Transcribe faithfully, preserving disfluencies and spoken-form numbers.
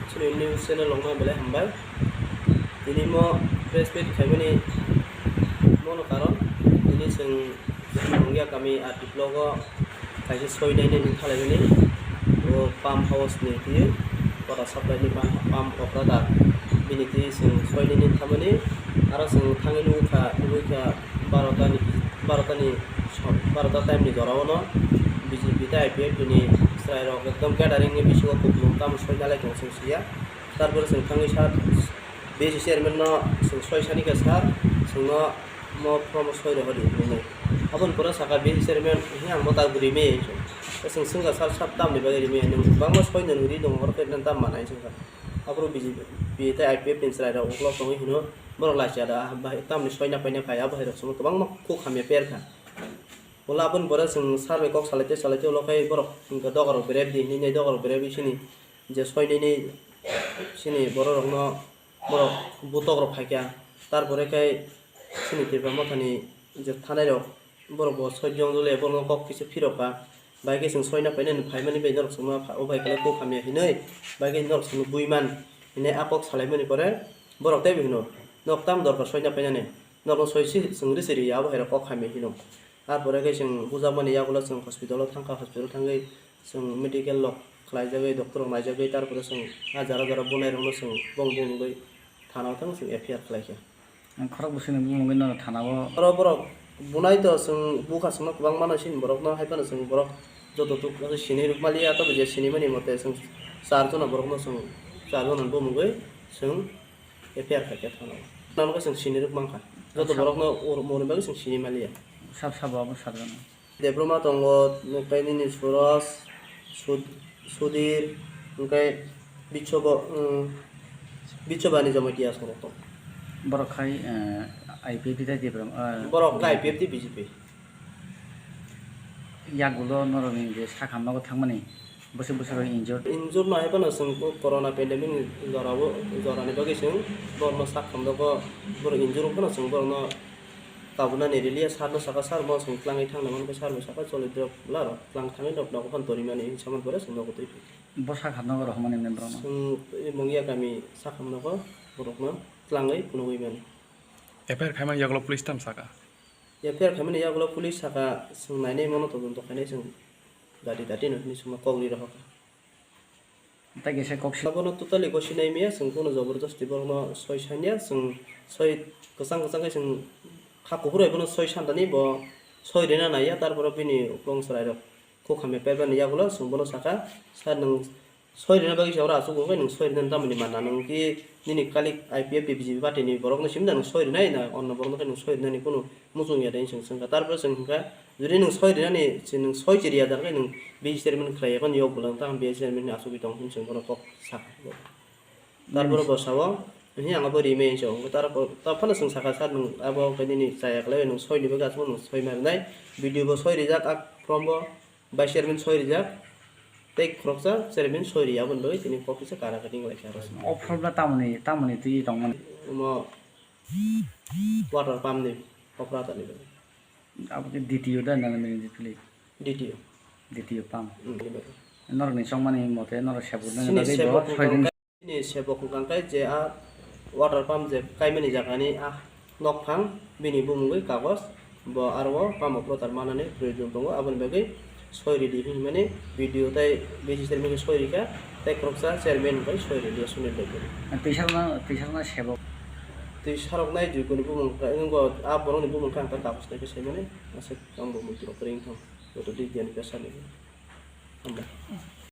Chini news channel rokno belai hambai. Tini mo press meet khaimani mono karon tini chwng Mungia kami R D block o kaisa soi nainani thalaimani o pump house ni twi water supply ni pump, pump operator bini twi chwng soi nainani thamani aro chwng thangwi nugwi kha, nugwi kha barota ni, barota ni som-, barota time ni jora o no B J P tei I P F T ni chwrai rok ekdom gathering ni bisingo kupulung tamo soi nalai tong chwng siya. Tarpore chwng thangwi sir B C chairman no chwng soi sani kha sir, chwngno mo form soi rw di hinwi. Aboni pore saka B C chairman, "Hi ang bo tak rimwi," hinwi. Chwng swngkha, "Sir, sir, tamni bagwi rimwi?" Hinwi, "Bangma soi nw ri tongo, oro khe nang tam manai," hinwi swngkha. Aphuru B J P tei I P F T ni chwrai rok uklok tongwi hino, "Borok lachi ada, ah, bahai tamni soi na paina phai," abo hai rok chwngno kwbangma kuk hamya per kha. Ulo aboni pore chwng sir bai kok salai tei salai tei ulo khe borok hwnkhe doga rok berep di hinwi nai doga rok berep di sini je soi nini sini borok rokno borok butok rok phaikha, tarpore khe chini Tipra Mothani je thanai rok borok bo soi jong jole borokno kok kisa phirokha, bai khe chwng soina painani phaimani bai norok chwngma pha-, o bai khe kok hamya hinwi bai khe norok chwngno buiman hinwi a kok salaimani pore borok teibo hino, "Nok tam dorkar soina painani, norokno soi si chwng risi ri ya," abo hai rok kok hamya hino. Tarpore khe chwng bujakmani yagulo chwng hospital o thangkha, hospital thangwi chwng medical rok khlaijagwi, doctor rok naijagwi, tarpore chwng a jora jora bunai rokno chwng bong bong nugwi thana o thang chwng F I R khlaikha. Ang khorok bwswkni bumungwi nono thana o. Oro borok bunai to chwng bukha chwngno kwbangma no sini borokno, hai phano chwng borok joto tuk sini rwkmaliya, tabuk je sinimani mote chwng char jona borokno chwng char jona bumungwi chwng F I R khaikha thana o. Nang khe chwng sini rwk mankha. Joto Sab- borokno ur-, mori bagwi chwng sini maliya. Sab sabo abo sar jona. Debbarma tongo, hwnkhe nini Suros, Sud-, Sudir, hwnkhe Bichobo, um, Bichobani Jamatia aswk rok tongo. Borok khai, eh, I P F T tei Debbarma, eh, Borok khai I P F T B J P. Yagulo norokni je sakhamnogo thangmani, bwswk bwswk rok injured. Injured no hai phano chwng bo corona pandemic ni jora o, jorani bagwi chwng borokno sakhamnogo, borok injured wng phano chwng borokno kabunani rwliya, sir no saka, "Sir, mo chwng twlangwi thangna mankha," sir bo saka, "Choli drop la rw, twlang thangwi rok nogo phano torimani," hinwi samani pore chwng nogo twi phi. Bo sakhamnogo rohormani hwnwi borokno? Chwng Mungia kami sakhamnogo borokno twlangwi phunugwi mani. F I R khaimani yagulo police tam saka? F I R khaimani yagulo police saka, chwng nainai mano todonto khainai chwng dati dati no hinwi chwngno kok ri rohorkha. Tei kisa kok si- Abono totally gosi nai maya, chwng bono jobor josti borokno soi sanya, chwng soi kwchang kwchang khe chwng kha kuphur bai bono soi santani bo soi rina naiya, tarpore bini uklong chwrai rok kok hamya paibani yagulo chwng bono saka, "Sir, nwng soi rina bagwi se oro aswk wngkhe nwng soi rina tamni manna, nwng ki nini kalik I P F T B J P party ni borokno simi da nwng soi rinai na onno borokno khe nwng soi rinani kunu muchung ya de," hinwi chwng swngkha. Tarpore chwng hwnkha, "Jodi nwng soi rinani, nwng soi chiriya da khe nwng B C chairman khlai ya phano yok bwlang tang B C chairman ni asugwi tong," hinwi chwng bono kok sakha. Tarpore bo sao, "Hi ang abo rimai," hinwi sao. Tarpor, taphano chwng sakha, "Sir, nwng abo khe nini chaya khlai, nwng soi ni bagwi aswk nwng soi ma rinai, B D O bo soi rijak, a form bo." Vice chairman soi rijak, tei khoroksa chairman soi ri, aboni bagwi tini kok kisa kara kani wnglaikha aro. O problem tamoni, tamoni twi tongmani? Omo water pump ni operator ni bagwi. Abo khe D T O da nang nini phili? D T O. D T O pump. Hmm, ni bagwi. Norokni chongmani mote norok sebuk nani Sini bagwi sebuk bo soi din. Bini sebok hwnkha khe je a water pump je kaimani jagani a nokphang bini bumungwi kagoj bo aro o pump operator manani proyojon tongo, aboni bagwi soi ridi hinmani B D O tei B C chairman khe soi rikha tei khoroksa chairman bai soi ridi Sunil Debbarma. Twisarokno, twisarokno sebok. Twi saroknai Joyko ni bumung khe, nwngo a borokni bumung khe ang ta kagoj nai khe saimani aswk ang bo muitu rok kwrwi wngthang joto D T O ni pressure ni. Hambai.